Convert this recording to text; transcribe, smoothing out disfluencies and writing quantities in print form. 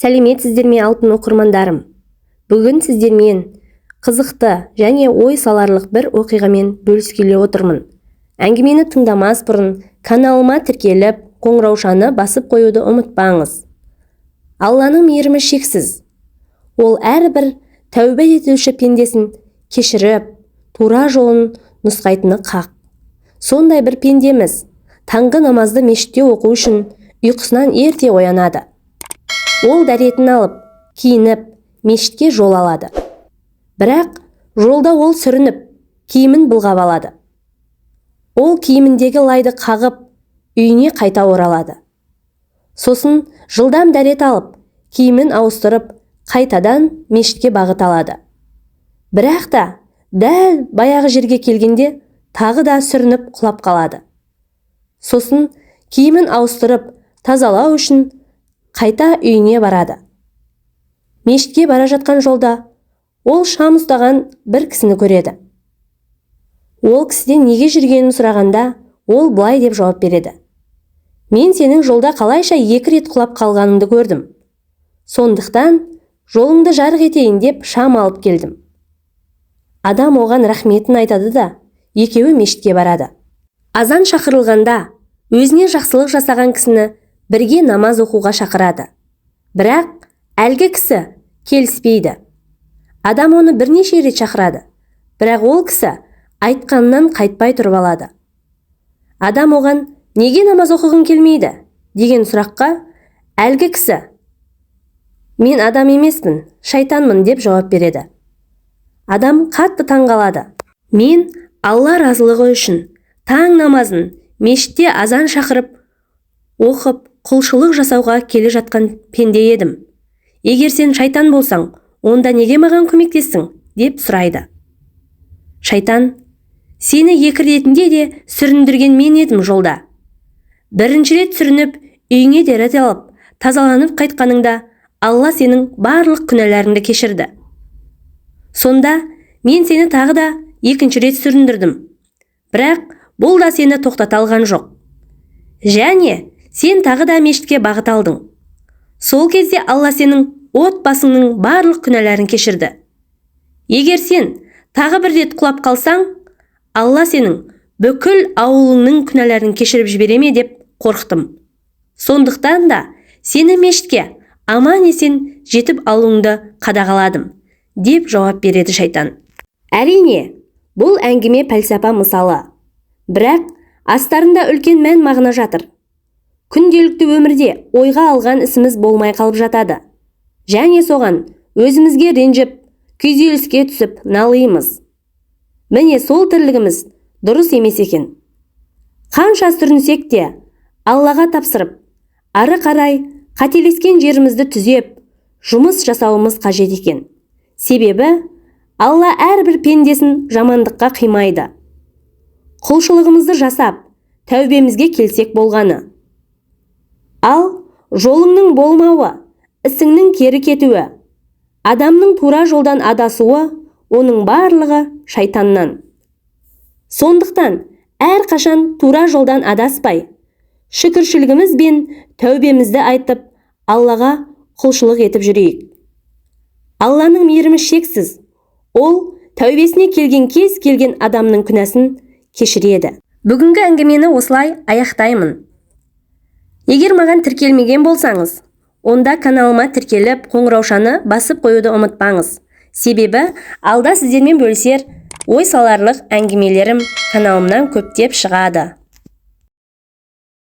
Сәлеметсіздер ме, алтын оқырмандарым! Бүгін сіздермен қызықты және ой саларлық бір оқиғамен бөліскелі отырмын. Әңгімені тыңдамас бұрын каналыма тіркеліп, қоңыраушаны басып қоюды ұмытпаңыз. Алланың мейірімі шексіз. Ол әрбір тәубе етуші пендесін кешіріп, тура жолын нұсқайтыны хақ. Сондай бір пендеміз таңғы намазды мешітте оқу үшін ұйқысынан ерте оянады. Ол дәретін алып, киініп, мешітке жол алады. Бірақ жолда ол сүрініп, киімін былғап алады. Ол киіміндегі лайды қағып, үйіне қайта оралады. Сосын жылдам дәрет алып, киімін ауыстырып, қайтадан мешітке бағыт алады. Бірақ та дәл баяғы жерге келгенде тағы да сүрініп құлап қалады. Сосын киімін ауыстырып, тазалау үшін қайта үйіне барады. Мешітке бара жатқан жолда ол шам ұстаған бір кісіні көреді. Ол кісіден неге жүргенін сұрағанда, ол былай деп жауап береді: «Мен сенің жолда қалайша екі рет құлап қалғаныңды көрдім. Сондықтан жолыңды жарық етейін деп шам алып келдім». Адам оған рахметін айтады да, екеуі мешітке барады. Азан шақырылғанда өзіне жақсылық жасаған кісіні бірге намаз оқуға шақырады. Бірақ әлгі кісі келіспейді. Адам оны бірнеше рет шақырады, бірақ ол кісі айтқанынан қайтпай тұрып алады. Адам оған «Неге намаз оқығың келмейді?» деген сұраққа әлгі кісі: «Мен адам емеспін, шайтанмын», – деп жауап береді. Адам қатты таңғалады. «Мен Алла разылығы үшін таң намазын мешітте азан шақырып оқып, құлшылық жасауға келе жатқан пенде едім. Егер сен шайтан болсаң, онда неге маған көмектестің?» – деп сұрайды. Шайтан: «Сені екі ретінде де сүріндірген мен едім жолда. Бірінші рет сүрініп, үйіңе дәрет алып, тазаланып қайтқаныңда Алла сенің барлық күнәларыңды кешірді. Сонда мен сені тағы да екінші рет сүріндірдім, бірақ бұл да сені тоқтата алған жоқ. Және сен тағы да мешітке бағыт алдың. Сол кезде Алла сенің отбасыңның барлық күнәларын кешірді. Егер сен тағы бір рет құлап қалсаң, Алла сенің бүкіл ауылыңның күнәларын кешіріп жібере ме деп қорықтым. Сондықтан да сені мешітке аман-есен жетіп алуыңды қадағаладым», – деп жауап береді шайтан. Әрине, бұл әңгіме пәлсапа мысалы, бірақ астарында үлкен мән мағына жатыр. Күнделікті өмірде ойға алған ісіміз болмай қалып жатады және соған өзімізге ренжіп, күйзеліске түсіп налимыз. Міне, сол тірлігіміз дұрыс емес екен. Қанша сүрінсек те, Аллаға тапсырып, ары қарай қателескен жерімізді түзеп, жұмыс жасауымыз қажет екен. Себебі Алла әрбір пендесін жамандыққа қимайды. Құлшылығымызды жасап, тәубемізге келсек болғаны. Ал жолыңның болмауы, ісіңнің кері кетуі, адамның тура жолдан адасуы – оның барлығы шайтаннан. Сондықтан әрқашан тура жолдан адаспай, шүкіршілігіміз бен тәубемізді айтып, Аллаға құлшылық етіп жүрейік. Алланың мейірімі шексіз. Ол тәубесіне келген кез келген адамның күнәсін кешіреді. Бүгінгі әңгімені осылай аяқтаймын. Егер маған тіркелмеген болсаңыз, онда каналыма тіркеліп, қоңыраушаны басып қоюды ұмытпаңыз. Себебі алда сіздермен бөлісер ой саларлық әңгімелерім каналымнан көптеп шығады.